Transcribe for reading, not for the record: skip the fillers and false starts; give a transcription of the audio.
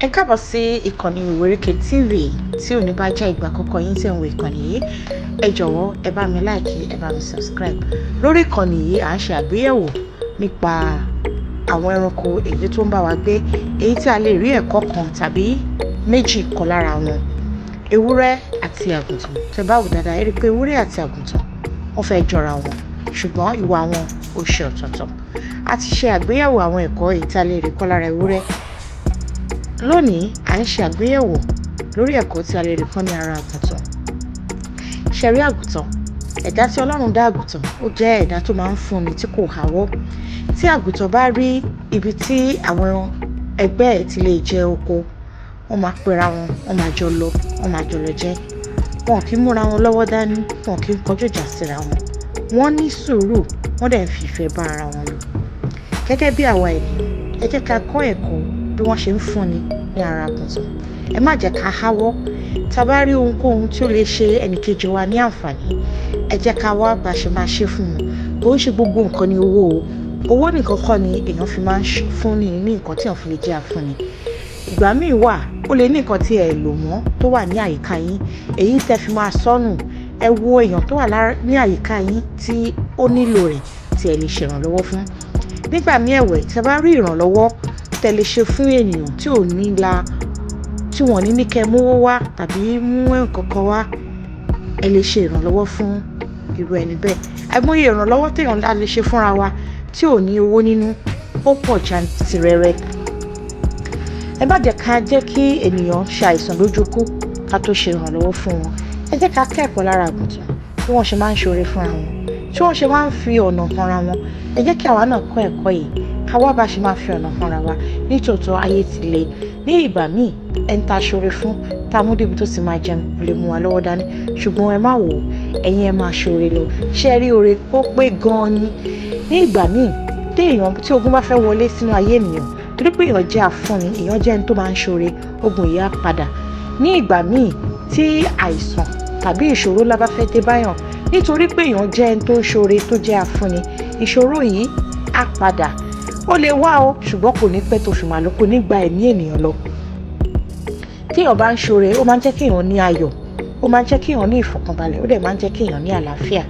Ẹ káàbọ̀ sí ìkànnì Ìwérékè TV. Tí òní bá jẹ́ ìgbà àkọ́kọ́ yín tí ẹ̀ ń wo ìkànnì yìí, ẹ jọ̀wọ́, ẹ bá mi like, ẹ bá mi subscribe. Lórí ìkànnì yìí, à ń ṣe àgbéyẹ̀wò nípa àwọn ẹranko èyí tó ń bá wa gbé, èyí tí a lè rí ẹ̀kọ́ kan tàbí méjì kọ́ lára wọn. Ewúrẹ́ àti àgùntàn. Tẹ́ bá wò dáadáa, ẹ rí i pé ewúrẹ́ àti àgùntàn, wọ́n fẹ́ jọra wọn, ṣùgbọ́n ìwà wọn ó ṣe ọ̀tọ̀ọ̀tọ̀. A ti ṣe àgbéyẹ̀wò àwọn ẹ̀kọ́ èyí tí a lè rí kọ́ lára ewúrẹ́. Lónìí, à ń ṣe àgbéyẹ̀wò lórí ẹ̀kọ́ tí a lè rí kọ́ ní ara àgùntàn. Ṣé ẹ rí àgùntàn? Ẹ̀dá tí Ọlọ́run dá àgùntàn, ó jẹ́ ẹ̀dá tó máa ń fúnni tí kò háwọ́. Tí àgùntàn bá rí ibi tí àwọn ẹgbẹ́ ẹ̀ ti lè jẹ oko, wọ́n máa pera wọn, wọ́n máa jọ lọ, wọ́n máa jọ lọ jẹ. Wọn kì í múra wọn lọ́wọ́ dání, wọn kì í kọjú ìjà síra wọn. Wọ́n ní sùúrù, wọ́n dẹ̀ ń fi ìfẹ́ bá ara wọn lò. Gẹ́gẹ́ bí àwa ènìyàn, ẹ jẹ́ ká kọ́ ẹ̀kọ́ bí wọ́n ṣe ń fúnni ní ara àgùntàn. Ẹ má jẹ́ ká háwọ́. Tá a bá rí ohunkóhun tí ó lè ṣe ẹnìkejì wa ní àǹfààní, ẹ jẹ́ ká wá bá ṣe máa ṣe fún wọn. Kò ń ṣe gbogbo nǹkan ní owó o. Owó nìkan kọ́ ni èèyàn fi máa ń fúnni ní nǹkan tí èèyàn fi lè jẹ́ afúnni. Ìgbà míì wà, ó lè ní nǹkan tí ẹ lò mọ́ tó wà ní àyíká yín, èyí tẹ́ fi máa sọnù. Ẹ wo èèyàn tó wà ní àyíká yín tí ó nílò rẹ̀, tí ẹ lè ṣèrànlọ́wọ́ fún. Nígbà míì ẹ̀wẹ̀, tí ẹ bá rí ìrànlọ́wọ́ tẹ́ lè ṣe fún ènìyàn tí ò ní la, tí wọ́n ní kẹ́ mówó wá tàbí mú nǹkan kan wá, ẹ lè ṣe ìrànlọ́wọ́ fún irú ẹni bẹ́ẹ̀. Àìmọye ìrànlọ́wọ́ téèyàn lè ṣe fúnra wa tí ò ní owó nínú, ó pọ̀ jantirẹrẹ. Ẹ má jẹ́ ká jẹ́ kí ènìyàn ṣàìsàn lójú ikú ká tó ṣe ìrànlọ́wọ́ fún wọn. Ẹ jẹ́ ká kẹ́kọ̀ọ́ lára àgùntàn, bí wọ́n ṣe máa ń ṣoore fúnra wọn, tí wọ́n ṣe máa ń fi ọ̀nà hanra wọn. Ẹ jẹ́ kí àwa náà kọ́ ẹ̀kọ́ yìí, ká wá bá ṣe máa fi ọ̀nà hanra wa. Nítòótọ́, ayé ti le. Ní ìgbà míì, ẹni tá a ṣoore fún, tá a mú débi tó ti máa jẹun, lè mú wa lọ́wọ́ dání, ṣùgbọ́n ẹ má wò ó, ẹ̀yin ẹ máa ṣoore lọ. Ṣé ẹ rí oore, ó pé gan-an ni. Ní ìgbà míì, tí èèyàn, tí ogun bá fẹ́ wọlé sínú ayé ènìyàn, torí pé èèyàn jẹ́ afúnni, èèyàn jẹ́ ẹni tó máa ń ṣoore, ogun yìí á padà. Ní ìgbà míì, tí àìsàn tàbí ìṣòro ńlá bá fẹ́ dé báyàn, nítorí pé èèyàn jẹ́ ẹni tó ń ṣoore, tó jẹ́ afúnni, ìṣòro yìí á padà. Ó lè wá o, ṣùgbọ́n kò ní pẹ́ tó fi máa lọ, kò ní gba ẹ̀mí ènìyàn lọ. Tí èèyàn bá ń ṣoore, ó máa ń jẹ́ kí èèyàn ní ayọ̀, ó máa ń jẹ́ kí èèyàn ní ìfọ̀kànbalẹ̀, ó dẹ̀ máa ń jẹ́ kí èèyàn ní àlàáfíà.